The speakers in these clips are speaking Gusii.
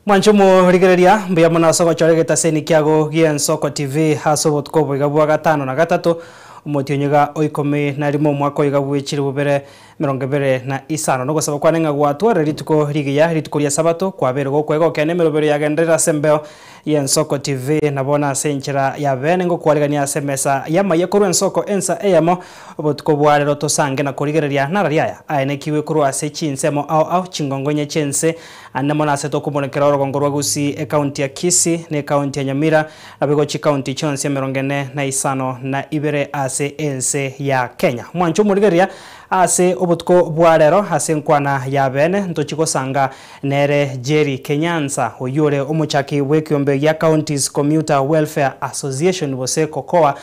Mwanche omorigereria, mbuya mono ase ogochora egetaseni kiago gi'Ensoko TV ase obotuko oboiga bwa gatano na gatato, omotienyi iga o ikomi na rimo omwaka oiga bwe chilifu bibere 25. Nogosaba kwane ng'a gwatwarire rituko rigiya, rituko ri'Esabato, kwabeire gokwega okeene emerobero yagenderire ase embeo y'Ensoko TV, na bono ase enchera ya bene ngokwarigania ase emesa y'amaiga korwa ensoko ensa eyemo, obotuko bwa rero tosange na korigereria narari aya aenekigwe korwa ase chinsemo ao ao chingongonya chi'ense, ande mono ase tokomonekera orogongo rwa Gusii, ekaunti ya Kisii, na ekaunti ya Nyamira, Naboigo chikaunti chionsi 45 ase ense ya Kenya. Mwanche omorigereria ase obotuko bwa rero ase enkwana ya bene ntochi gosanga nere Jerry Kenyansa oyio ore omochaki bw'ekiombe gia Counties Commuter Welfare Association gose COCOA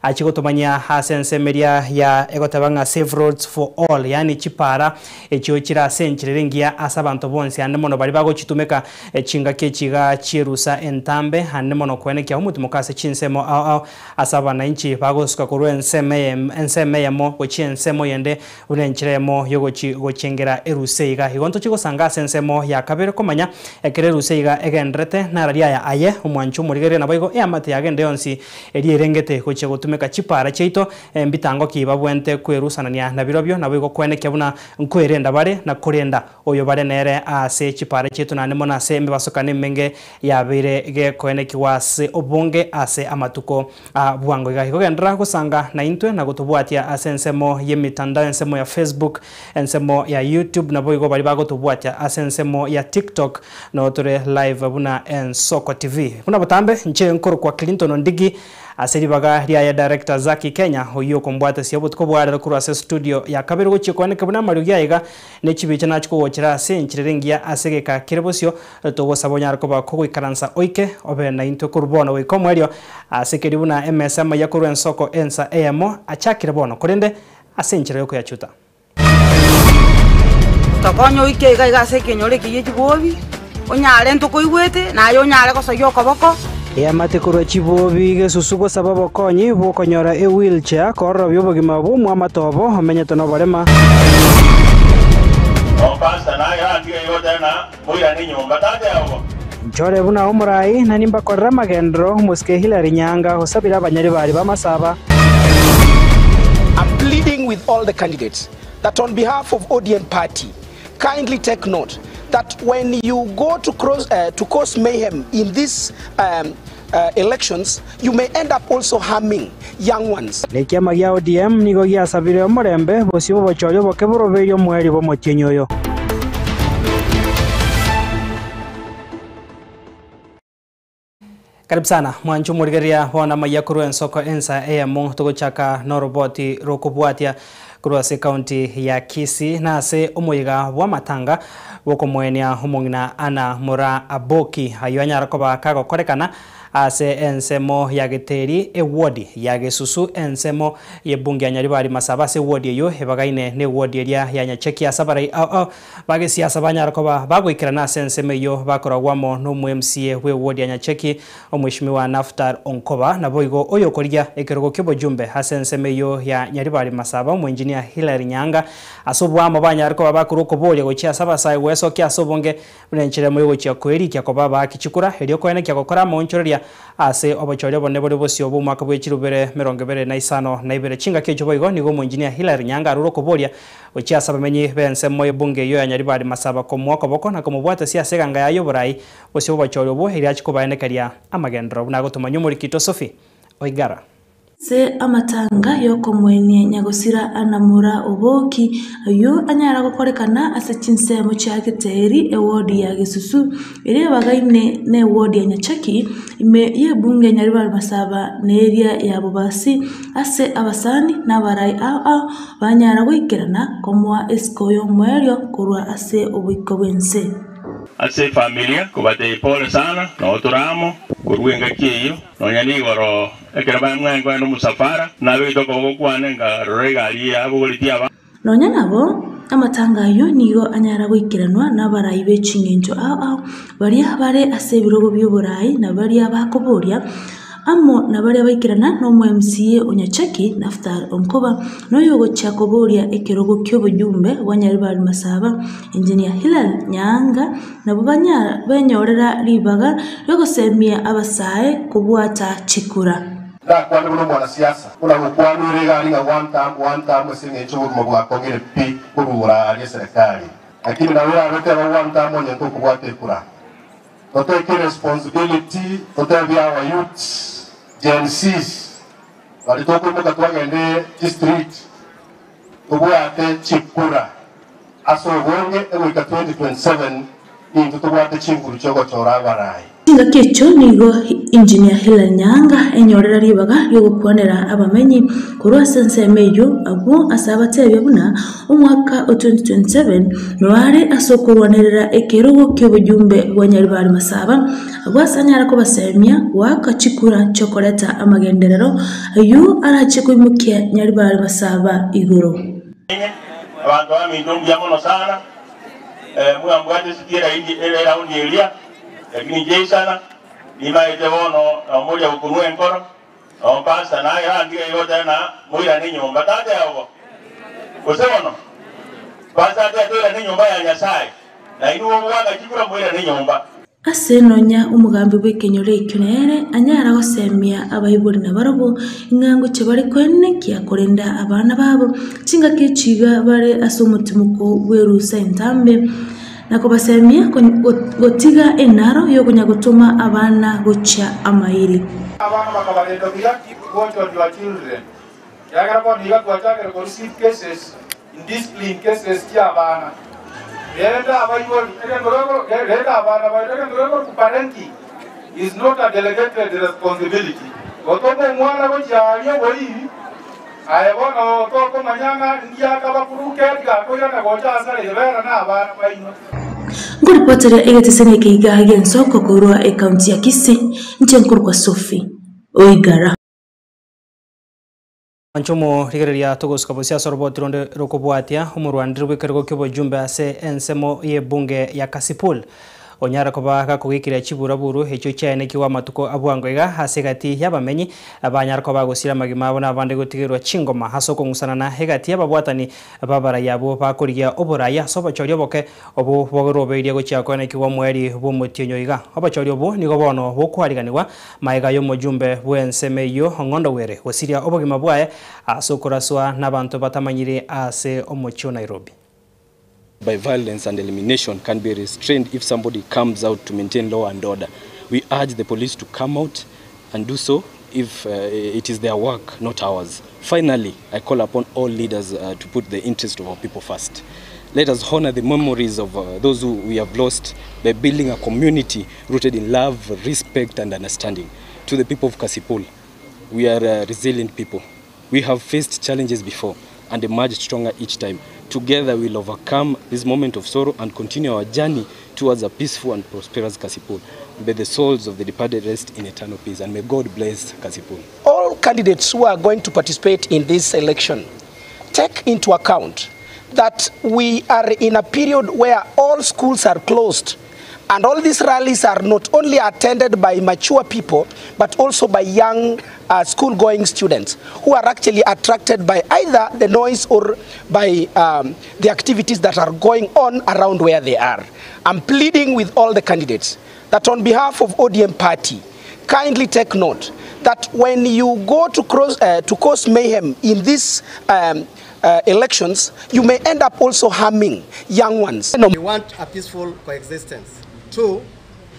Achie gotomanyia ase ensemo eria ya egoteba ng'a Safe Roads for All, yaani chipaara echio chire ase enchera ere engiya ase abanto bonsi, ande mono baria bagochitumeka chingaki echi iga chierusa entambe, ande mono koenekia omotimoka ase chinsemo ao ao ase abanainchi bagosuka korwa ensemo eyemo ensemo eyemo gochia ensemo eyende buna enchera eyemo yogochi gochengera erusa iga. Igo ntochie gosanga ase ensemo ya kabere komanya ekero erusa iga egenderete narari aya aye omwanchi omorigereria naboigo eamate yagende yonsi Eria erengete gochia gotumeka chipaara chiaito, mbitango ki babwente kwerusanania nabirobio, naboigo kwenekia buna nkwerenda bare na korenda oyo bare nere aase chipaara chiaito naende mono ase emebasokano emenge yabeire gekoenekigwa ase obonge ase amatuko a bwango iga. Igo genderera gosanga naintwe na gotobwatia ase ensemo y'emitandao, ensemo ya Facebook, ensemo ya YouTube, naboigo baria bagotobwatia ase ensemo ya TikTok. Noo tore live buna Ensoko TV. Buna botambe, inche nkorokwa Clinton Ondigi, ase ribaga riaye Director Zacky Kenya, oyio okombwatesia obotuko bwa rero korwa ase studio ya kabere gochia koaneka buna amariogi aye iga ne chibicha nachia kogochera ase enchera ere engiya ase egeka kere bosio, togosaba onyare koba kogoikaransa oike obe naintwe korwa bono goika omoerio ase keria buna emesa amaiya korwa ensoko ensa eyemo achakire bono korende ase enchera yokoyachuta. Tokonye oike iga iga ase ekenyoro eke gie chibobi, onyare ntokoigwete, naye onyare gosoyia okoboko. Eamate korwa chibobi gesusu gosaba obokonyi bw'okonyora ewheelchair koororobia obogima bw'omwamate obo omenyete noborema. Nchore buna omorai, na nimbakorere amagenderero, Omosike Hillary Nyaanga osabire abanyaribari b'amasaba. I'm pleading with all the candidates that on behalf of ODM party, kindly take note that when you go to, cross, uh, to cause mayhem in these um, uh, elections, you may end up also harming young ones. Nekiama gia ODM nigo giasabire omorembe bosio bw'obochori oboke boroberie omoerio bw'omotienyi oyo. Karibu sana mwanche omorigereria bono amaiya korwa ensoko ensa eyemo togochaka noroboti rokobwatia korwa ase ekaunti ya Kisii na ase omoyega bw'amatanga bw'okomoenia omong'ina Anna Moraa Aboki ayio anyara koba kagokorekana Ase ensemo ya Geteri, ewodi ya Gesusu, ensemo y'ebunge ya Nyaribari Masaba ase ewodi eyio ebagaine newodi eria ya Nyacheki ase abarai ao ao ba gesiasa banyare koba bagoikerana ase ensemo eyio bakoragwa amo n'omo-MCA bw'ewodi ya Nyacheki Omweshimiwa Naftal Onkoba naboigo oyokorigia ekerogo ki'obojumbe ase ensemo eyio ya Nyaribari Masaba Omoengineer Hillary Nyaanga ase oboamo banyare koba bakorwa okoboria gochia ase abasae gwesokia ase obonge Buna enchera emo y'ogochia kwerikia koba abaaki chikura, erio koenekia gokora amaonchoreria ase obochori obonene bore bosio bw'omwaka bwe chirubere 25 Chingaki echio boigo nigo omoengineer Hillary Nyaanga arure okoboria gochia ase abamenyi b'ensemo y'ebunge eyio ya Nyaribari Masaba komoa okoboko na komobwatesia ase eganga yaye y'oborai bosio bw'obochori obwo erio achie kobaenekeria amagenderero buna agotomanywa omorikito Sophie Oigara. Ase amatanga y'okomoenia nyagosira anamura oboki, ayio anyare gokorekana ase chinsemo chia Geteeri, ewodi ya Gesusu, eria ebagaine na ewodi ya Nyachaki, ime y'ebunge ya Nyaribari Masaba na eria ya Bobasi, ase abasani na abarai ao ao banyara goikerana komoa esiko y'omoerio korwa ase oboiko bw'ense. Ase efamilia, kobatebia pole sana, noo tore amo korwa engaki eyio. Nonya nigoro ekero bamwang'e kogenda omosafara, nabegete okoboko kwane, nkarora egari yabogoretie aba. Nonya nabo, amatanga ayio nigo anyara goikeranwa nabarai be ching'encho ao ao, baria bare ase ebirogo bi'oborai na baria bakoboria. Amo na baria baikerana na omo MCA o Nyachaki Naphtal Onkoba na oyogochia koboria ekerogo ki'obojumbe bwa Nyaribari Masaba Engineer Hillary Nyaanga nabo banyara benyorera ribaga riogosemia abasae kobwata chikura. Ndakwane buna omwanasiasa, buna gokwanire iga aria ng'a one term, one term ase eng'encho obogima bwakong'ire pi korwa aria eserekari. Lakini nabo erabete one term onye ntokobwata ekura. Totake responsibility, totebie our youths, Gen Zs, bari tokoimoka twagende chistreet, tobwate chikura ase obonge egoika 2027 ninto tobwate chinguru chiogochora abarai. Chingaki echio nigo Engineer Hillary Nyaanga enyorera ribaga riogokwanera abamenyi korwa ase ensemo eyio abwo ase abatebia buna omwaka o 2027 noare ase okorwanerera ekerogo ki'obojumbe bwa Nyaribari Masaba abwo ase anyara kobasemia goaka chikura chiokoreta amagenderero aywo arache koimokia Nyaribari Masaba igoro. Abantu baminto mbuya mono sana mwambwate sikiera eraundi eria lakini njeisana nimaete bono nomoria gokunwa enkoro nompasa naye randiga igo na moirane nyomba tate yabo gose bono pasa ate toirane nyomba ya Nyasaye na inwe obwanga chikura moirane nyomba. Ase nonya omogambi bw'ekenyoro ekio nere anyara gosemia abaibori na barobwo ing'ango chibare koenekia korenda abana babo chingaki echiga bare ase omotimuko bw'erusa entambe na kobasemia gotiga enaro yokonya gotoma abana gochia amairi. Abana bakabarenda buya, keep watch on your children. Yagera bono iga twachakire ko receive cases, indiscipline cases chia abana. Renda abaibori, renda abana baito, parenting is not a delegated responsibility. Gotoka omwana gochiaria boibi, aye bono tokomanyanga ndiakabakuruke gakoirana gocha asare ibera na abana baino. Ngoripoteria egetesene ekeiga gi'ensoko korwa ekaunti ya Kisii, inche nkorokwa Sophie Oigara. Anchomo rigereria togosuka bosia ase oroboti ronde rokobwatia omorwandire bw'ekerogo ki'obojumbe ase ensemo y'ebunge ya Kasipul onyara koba gakogikiria chiburaburu echio chiaenekiwa amatuko abwango iga ase egati y'abamenyi banyara koba gosira amagima abo nabande gotigerwa chingoma ase okong'usanana egati y'ababwatani babarai abo bakorigia oborai ase obochori oboke obo bogorobeirie gochia koenekiwa omweri bw'omotienyo iga. Obochori obo nigo bono bokwariganigwa maega y'omojumbe bw'ensemo eyio Ong'ondo Were gosiria obogima bwaye ase okoraswa n'abanto batamanyire ase omochie o Nairobi. By violence and elimination can be restrained if somebody comes out to maintain law and order. We urge the police to come out and do so if it is their work, not ours. Finally, I call upon all leaders to put the interest of our people first. Let us honor the memories of those who we have lost by building a community rooted in love, respect and understanding. To the people of Kasipul, we are a resilient people. We have faced challenges before and emerged stronger each time. Together we'll overcome this moment of sorrow and continue our journey towards a peaceful and prosperous Kasipul. May the souls of the departed rest in eternal peace, and may God bless Kasipul. All candidates who are going to participate in this election, take into account that we are in a period where all schools are closed, and all these rallies are not only attended by mature people, but also by young school-going students who are actually attracted by either the noise or by the activities that are going on around where they are. I'm pleading with all the candidates that on behalf of ODM party, kindly take note that when you go to cause mayhem in these elections, you may end up also harming young ones. We want a peaceful coexistence. Two,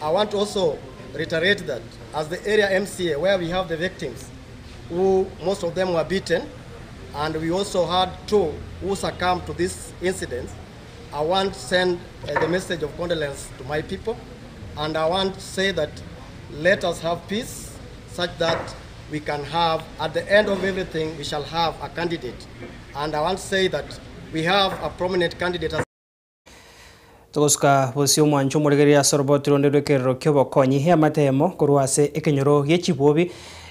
I want to also reiterate that as the area MCA, where we have the victims, who most of them were beaten, and we also had two who succumbed to this incident, I want to send the message of condolence to my people, and I want to say that let us have peace such that we can have, at the end of everything, we shall have a candidate. And I want to say that we have a prominent candidate. Togosuka bosio omwancho omoregereria ase oroboti ronde rw'ekerero ki'obokonyi amatemo korwa ase ekenyoro gi'echibobi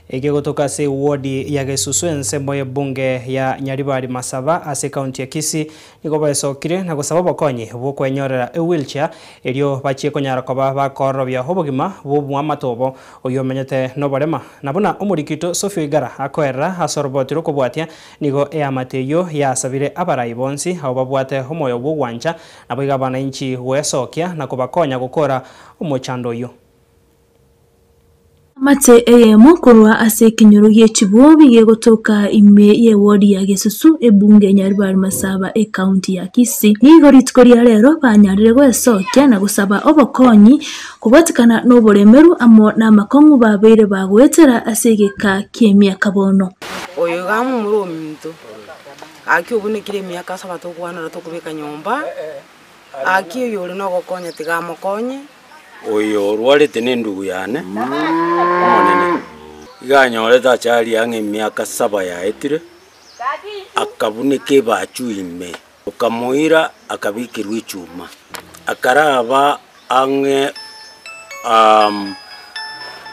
Egegotoka ase ewodi ya Gesusu ensemo y'ebunge ya Nyaribari Masaba ase ekaunti ya Kisii nigo baesokire na gosaba obokonyi bw'okwenyorera ewheelchair erio bachie konyara koba bakoororobia obogima bw'omwamate obo oyio omenyete noborema. Na buna omorikito Sophie Oigara akoerera ase oroboti rw'okobwatia nigo eamate eyio yasabire abarai bonsi abwo babwate omoyo bw'ogwancha naboigo abanainchi goesokia na kobakonya gokora omochando oyio. Amate eyemo korwa ase ekenyoro gie chibobi gegotoka ime y'ewodi ya Gesusu, ebunge ya Nyaribari Masaba, ekaunti ya Kisii. Nigo rituko ria rero banyarire goesokia na gosaba obokonyi kobwatikana noboremeru amo namakong'u babeire bagoetera ase egeka ki'emiaka bono. Oyo iga momura ominto, gaki obunekire emiaka saba tokwanera tokobeka nyomba, gaki oyore nogokonya tiga amokonye. Oyo orwarete nendugu yane omonene, iga anyorete achari ang'e emiaka saba yaetire, akabuneka ebachu ime, okamoira akabekerwa echuma, akaraba ang'e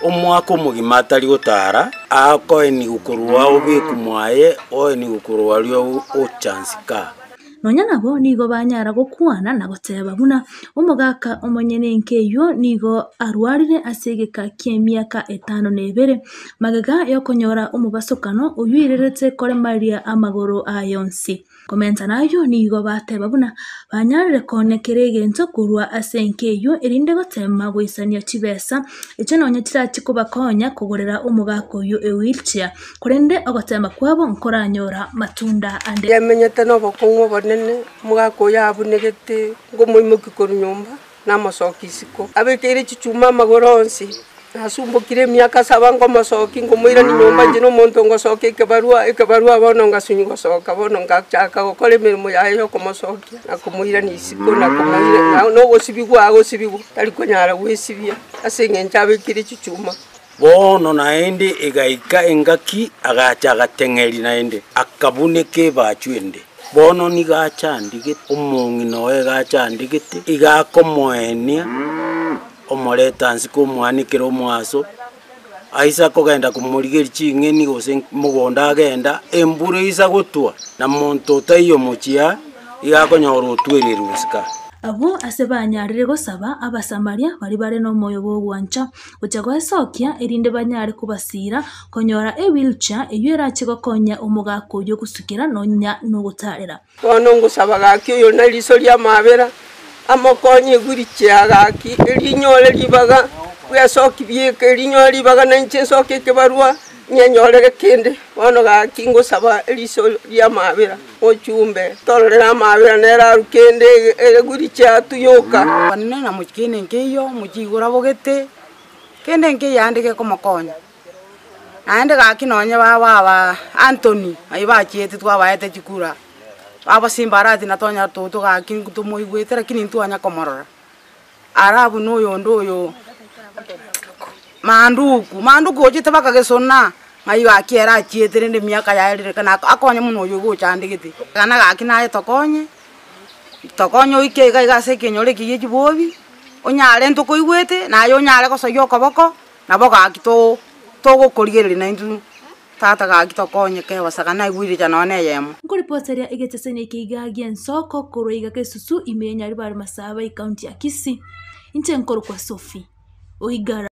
omwaka omogima atari gotara, akoenigwa korwa obekwa mwaye, oenigwa korwa aria ochansika. Nonya nabo nigo banyara gokwana na goteba buna omogaka omonyene enka eyio nigo arwarire ase egeka ki'emiaka etano na ebere, magega y'okonyora omobasokano oyio oirerete koremaria amagoro aye onsi. Komenta nayio nigo bateba buna banyarire konya kera egento korwa ase enka eyio erinde gotema goisania chibesa echio nonya chirachi kobakonya kogorera omogaka oyio ewheelchair. Korende ogotema kwabo nkoranyora matunda ande. Yamenyete nobokong'u obonene, omogaka oyo abunegete ngomoimokia korwa nyomba, namosokia isiko. Abekeire chichuma amagoro onsi, nasumbokire emiaka saba ngomosokia ngomoirania nyomba inche nomonto ngosokia ekebarua, ekebarua bono ngasunywa gosoka bono ngachaka gokora emeremo yaye yokomosokia na komoirania isiko na komoira na ogosibigwa agosibigwa, tari konyara gwesibia ase eng'encho abekire chichuma. Bono naende egaika engaki agacha agateng'eria naende, akabuneka ebachu ende. Bono nigo achandigete, omong'ina oye iga achandigete, iga akomoenia, omoreta nse komoanekera omoaso, aisa kogenda komorigeria ching'eni gose mogondo agenda, embura eisa gotwa, na monto otaiyo mochie aa, iga akonyora otwererwe isiko aa. Abwo ase banyarire gosaba Abasamaria baria bare nomoyo bw'ogwancha, gocha goesokia, erinde banyare kobasiira konyora ewheelchair eyio erache gokonya omogaka oyio gosukera nonya nogotaarera. Bono ngosaba gaki oyore ne riiso ri'amaabera, amokonye egwirichia gaki, erinyore ribaga bwesoki bieka, erinyore ribaga nainche nsoke ekebarua, nyenyorere kende. Bono gaki ngosaba eriiso ri'amaabera, ochumbe, tororere amaabera nere arue kende egwirichia atuyoka. Banene na mochikene nkeiyo, mochiigora bogete, kende nkeiyo ande gekomokonya. Naende gaki nonye baba aba Anthony aye bachiete twabaete chikura, baba Simba arati natonya toto gaki tomoigwete lakini ntwanya komorora. Alafu na oyonde oyo Manduku, Manduku ochete mpaka gesona, ng'ai gaki ere achiete rende emiaka yaye rire kana akonye buna oyo iga ochandegete. Kana gaki naye tokonye, tokonye oike iga iga ase ekenyoro eke gie chibobi, onyare ntokoigwete, naye onyare gosoyia okoboko, nabo gaki to togokorigereria naintwe tata gaki tokonye kebasa gana naigwire inche nonya na eyemo. Nkoripoteria egetesani eke iga gi'ensoko korwa iga gesusu ime ya Nyaribari Masaba ekaunti ya Kisii. Inche nkorokwa Sophie Oigara.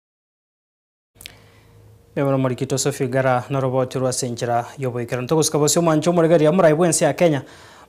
Nero omorikito Sophie Oigara noroboti rwa ase enchera y'oboikeranu. Togosika bosio omwancho omoregereria omorai bw'ense ya Kenya,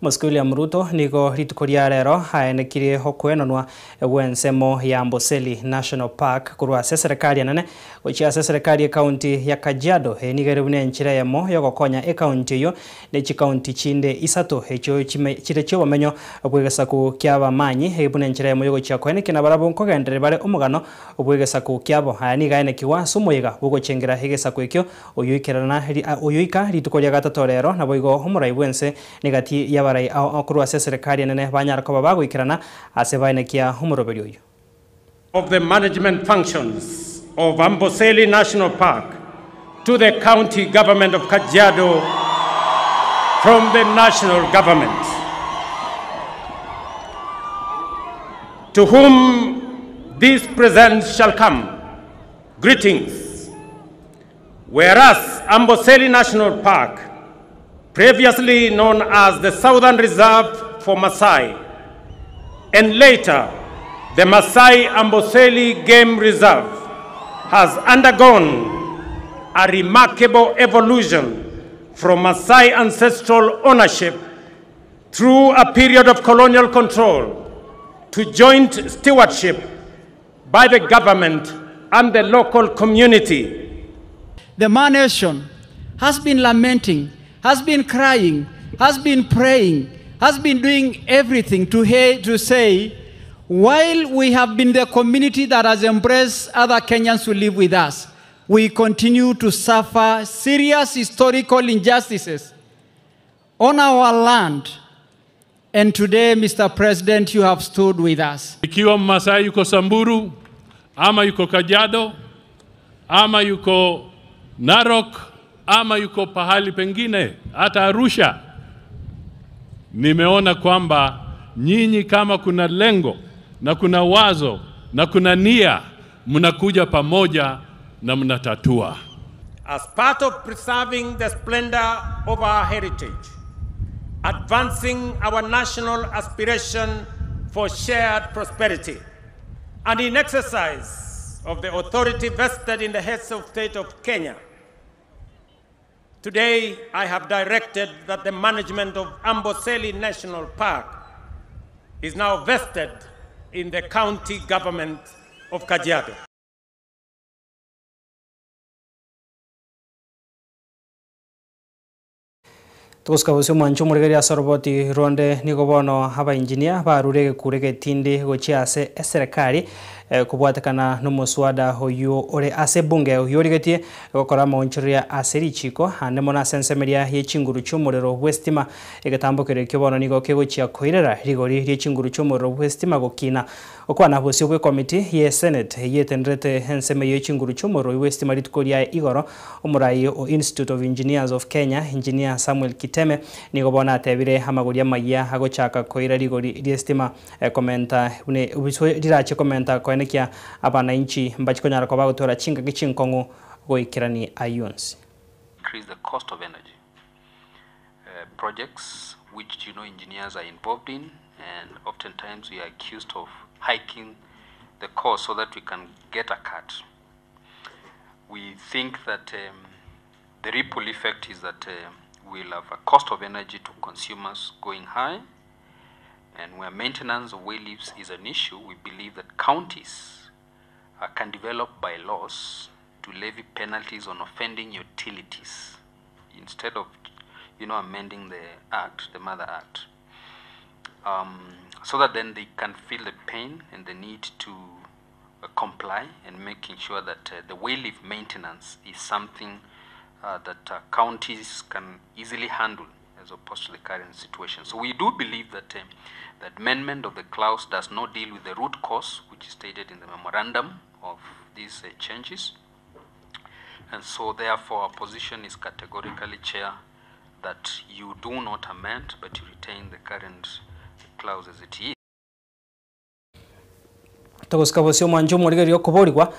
Omosike William Ruto nigo rituko ria rero aenekirie okoenanwa gw'ensemo ya Amboseli National Park korwa ase eserekari enene gochia ase eserekari y'ekaunti ya Kajiado. Eye nigo ere buna enchera eyemo y'ogokonya ekaunti eyio ne chikaunti chinde isato echio chire chi'obomenyo bw'egesaku ki'abamanyi eye buna enchera eyemo y'ogochia koenekia nabarabwo nkogendereri bare omogano bw'egesaku kiabo. Aya nigo aenekigwa ase omoyega bw'ogochengera egesaku ekio oyoikerana oyoika rituko ria gatato rero naboigo omorai bw'ense Negati y'abarai ao korwa ase eserekari enene banyare koba bagoikerana ase baenekia omoroberio oyio. Of the management functions of Amboseli National Park to the County Government of Kajiado from the national government. To whom this present shall come, greetings. Whereas Amboseli National Park, previously known as the Southern Reserve for Maasai, and later the Maasai Amboseli Game Reserve, has undergone a remarkable evolution from Maasai ancestral ownership through a period of colonial control to joint stewardship by the government and the local community. The Ma Nation has been lamenting, has been crying, has been praying, has been doing everything to, to say, while we have been the community that has embraced other Kenyans to live with us, we continue to suffer serious historical injustices on our land. And today, Mr. President, you have stood with us. Ikiwa Mmasai yuko Samburu ama yuko Kajiado ama yuko Narok ama yuko pahali pengine hata Arusha, nimeona kwamba nyinyi kama kuna lengo na kuna wazo na kuna nia, mnakuja pamoja na mnatatua. As part of preserving the splendor of our heritage, advancing our national aspiration for shared prosperity, and in exercise of the authority vested in the heads of state of Kenya, today I have directed that the management of Amboseli National Park is now vested in the county government of Kajiado. Tuguskabusia omwancho omorigereria ase oroboti ronde nigo bono abaengineer barure egekure getindi gochia ase eserekari kobwatekana na omoswada oyo ore ase ebunge oyo origetie gokora amaonchoreria ase richiko ande mono ase ensemeria ya chinguru chia omorero bwa estima egetambokero ekio bono nigo kegochia koirera rigori ria chinguru chia omorero bwa estima gokina okwana bosio bwa ekomiti ya senate yetenderete enseme ya chinguru chia omorero bwa estima rituko ria igoro omorai o Institute of Engineers of Kenya Engineer Samuel Kiteme nigo bono atebire amagori amaya agochaka koira rigori ria estima komenta bune rirache komenta koenekia abananchi mbachikonyara koba gotora chingaki chinkong'u goikerani ayonsi. Increase the cost of energy projects which you know engineers are involved in, and oftentimes we are accused of hiking the cost so that we can get a cut. We think that the ripple effect is that we'll have a cost of energy to consumers going high, and where maintenance of wayleaves is an issue, we believe that counties can develop bylaws to levy penalties on offending utilities instead of, you know, amending the act, the Mother Act, so that then they can feel the pain and the need to comply, and making sure that the wayleave maintenance is something that counties can easily handle as opposed to the current situation. So we do believe that the amendment of the clause does not deal with the root cause, which is stated in the memorandum of these changes. And so therefore our position is categorically, Chair, that you do not amend, but you retain the current clause as it is. Togoskabosia omwancho omorigereria okoborigwa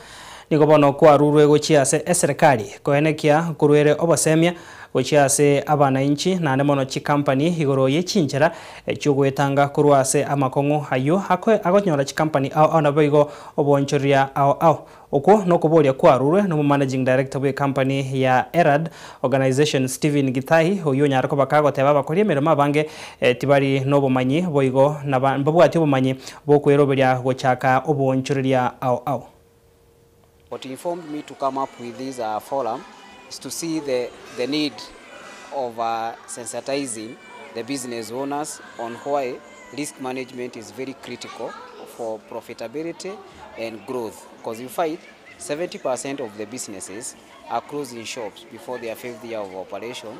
nigo bono kwarurwe gochia ase eserekari koenekia korwere obosemia gochia ase abananchi naende mono chikampani igoro ye chinchera chiogoetanga korwa ase amakong'u aywo agonyora chikampani ao ao nabo igo obonchoreria ao ao okwo nokoboria kwarurwe nomo managing director bwe company ya Erad Organization Stephen Gitahi oyo onyare koba kagoteba abakori emeremo abange tibari nobomanyi boigo mbabwati obomanyi bokweroberia gochaka obonchoreria ao ao. What informed me to come up with this forum is to see the need of sensitizing the business owners on why risk management is very critical for profitability and growth. Because you find 70% of the businesses are closing shops before their fifth year of operation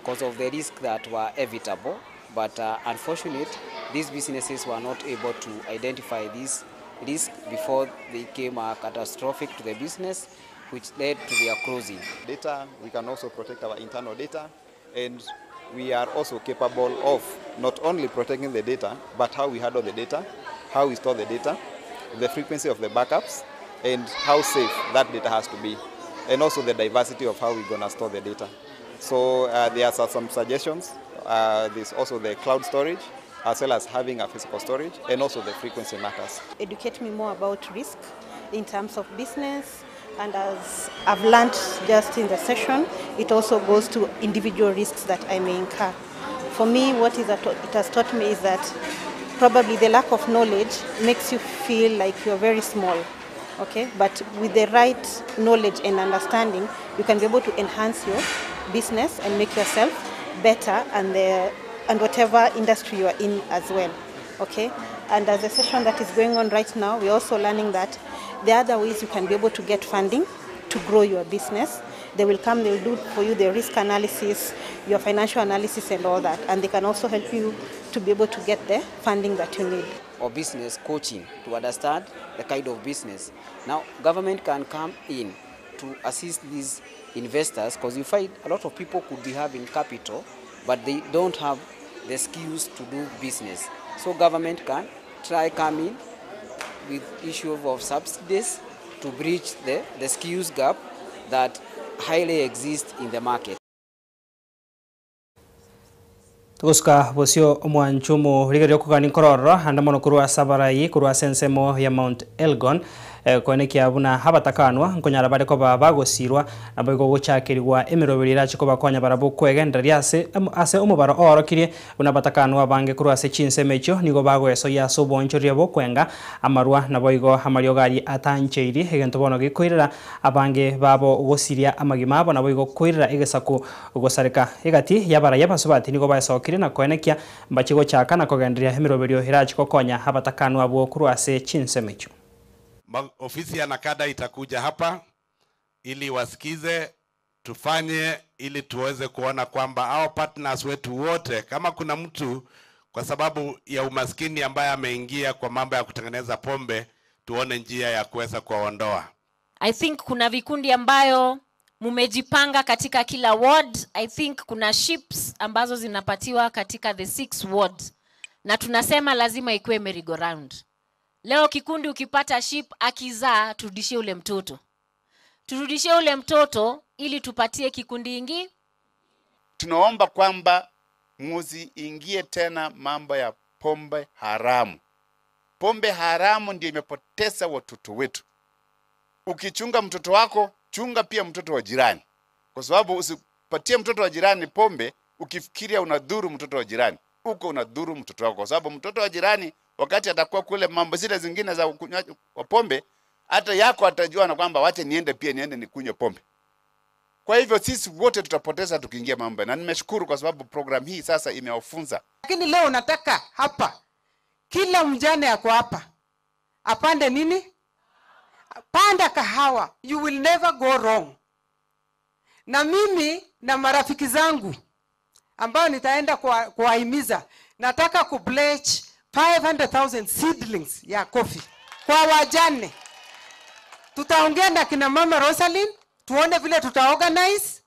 because of the risk that were evitable. But unfortunately, these businesses were not able to identify these risk before they came catastrophic to the business, which led to their closing. Data, we can also protect our internal data, and we are also capable of not only protecting the data, but how we handle the data, how we store the data, the frequency of the backups, and how safe that data has to be. and also the diversity of how we're going to store the data. So uh, there are some suggestions. Uh, there's also the cloud storage, as well as having a physical storage, and also the frequency matters. Educate me more about risk in terms of business and as I've learned just in the session, it also goes to individual risks that I may incur. For me, what is that it has taught me is that probably the lack of knowledge makes you feel like you're very small, okay? But with the right knowledge and understanding, you can be able to enhance your business and make yourself better and, the, and whatever industry you are in as well, okay? And as a session that is going on right now, we're also learning that there are other ways you can be able to get funding to grow your business. They will come, they will do for you the risk analysis, your financial analysis and all that. And they can also help you to be able to get the funding that you need. Or business coaching to understand the kind of business. Now, government can come in to assist these investors because you find a lot of people could be having capital, but they don't have the skills to do business. So government can try come in with issue of subsidies to bridge the, the skills gap that highly exists in the market. Tugusuka bosio omwanchumo rigerio okogani nkorororo ande mono korwa ase abarai korwa ase ensemo ya Mount Elgon eh, koenekia buna abatakanwa nkonyara bare koba bagosirwa nabo igo gochakeriwa emeroberi erache kobakonya barabwo kwegendereria ase ase omobaro oorokirie buna abatakanwa abange korwa ase chinsemo echio nigo bagoesoyia ase obonchoria bokwenga amarwa nabo igo amariogo aria atancheiri egento bono gekoirera abange babo gosiria amagima abo nabo igo koirera egesaku gosareka egati ya abarai abasubati nigo baesokire na koenekia mbachi gochaka na kogendereria emiroberio erache gokonya abatakanwa abwo korwa ase chinsemo echio. Ofisi ya Nakada itakuja hapa ili wasikize, tufanye ili tuweze kuona kwamba hao partners wetu wote, kama kuna mtu kwa sababu ya umaskini ambaye ameingia kwa mambo ya kutengeneza pombe, tuone njia ya kuweza kuwaondoa. I think kuna vikundi ambayo mumejipanga katika kila ward. I think kuna ships ambazo zinapatiwa katika the six ward, na tunasema lazima ikuwe merry-go-round. Leo kikundi ukipata ship akizaa, turudishie ule mtoto, turudishie ule mtoto ili tupatie kikundi ingi. Tunaomba kwamba muziingie tena mambo ya pombe haramu. Pombe haramu ndio imepoteza watoto wetu. Ukichunga mtoto wako, chunga pia mtoto wa jirani, kwa sababu usipatie mtoto wa jirani pombe ukifikiria unadhuru mtoto wa jirani, uko unadhuru mtoto wako, kwa sababu mtoto wa jirani wakati atakuwa kule mambo zile zingine za kunywa wa pombe, hata yako atajua na kwamba wache niende pia niende nikunywe pombe. Kwa hivyo sisi wote tutapoteza tukiingia mambo, na nimeshukuru kwa sababu program hii sasa imewafunza. Lakini leo nataka hapa kila mjane ako hapa apande nini? Panda kahawa, you will never go wrong. Na mimi na marafiki zangu ambao nitaenda kuwahimiza, nataka ku pledge 500,000 seedlings ya coffee kwa wajane. Tutaongea na kina mama Rosalind tuone vile tutaorganize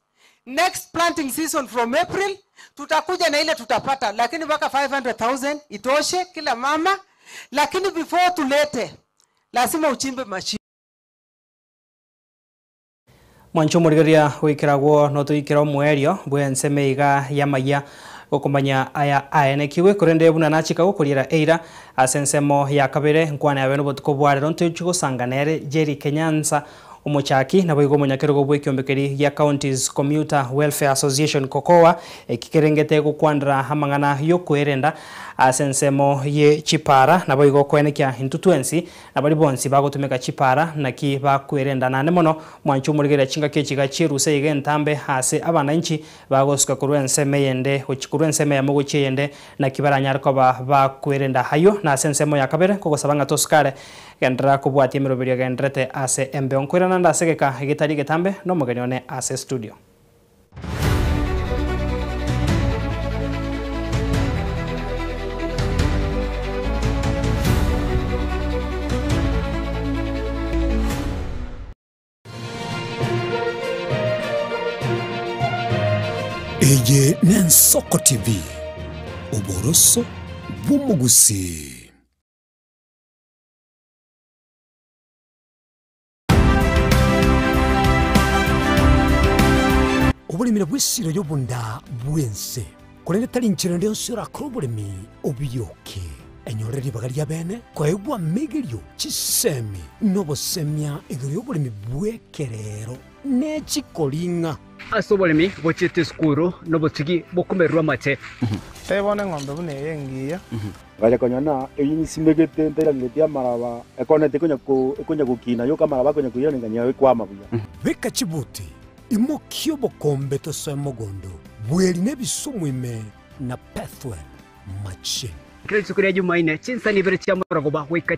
next planting season from April tutakuja na ile tutapata, lakini mpaka 500,000 itoshe kila mama. Lakini before tulete, lazima uchimbe mashimo. Mwancho omorigereria goikeragwo notoikera omwerio bwa ensemo iga ya maiya gokomanya aya aenekiwe korende buna nachika gokoriera eira ase ensemo ya kabere nkwana yabe nobotuko bwa rero ntochi gosanga nere Jerry Kenyansa omochaki nabo igo omonyakerogo bwa ekiombekeri gia Counties Commuter Welfare Association COCOA ekikerengete gokwandera amang'ana yokoerenda ase ensemo ye chipara nabo igo koenekia intwe twensi nabari bonsi bagotumeka chipara naki bakwerenda nane mono mwancho omorigereria chingaki echiga chieruse iga entambe ase abananchi bagosuka korwa ensemo eyende gochi korwa ensemo eyemo gochia eyende naki baranyare koba bakwerenda hayo na ase ensemo ya kabere kogosaba ng'a tosukare gendera kobwatia emeroberio egenderete ase embeo nkoirana ndasegeka egetari egetambe na omogeni one ase studio. Eye n'Ensoko TV, oboroso bw'omogusi. Oboremi nabwo esiro y'obonda bw'ense, korende tari inchera ende yonsi orakore oboremi obioke. Enyore ribaga ri'abeene koegwa amegerio, chisemi, na obosemia igoro y'oboremi bw'ekerero ne chikoring'a. Ase oboremi bochiete esukuru nobotugi bokomererwa amate. Tebia bono eng'ombe buna eye engiya. Ngacha konyora na eyio nsimegete ntairangeretie amaraba, ekoneti ekonya ko ekonya gokina yoka amaraba akonya koirana nganyora ekwama buya. Beka chibuti, imokia obokombe tosoe mogondo, bweri na ebisumu ime na Pethuel machine. Kera rituko ria Jumaine, chinsani ibere chia morogoba goika.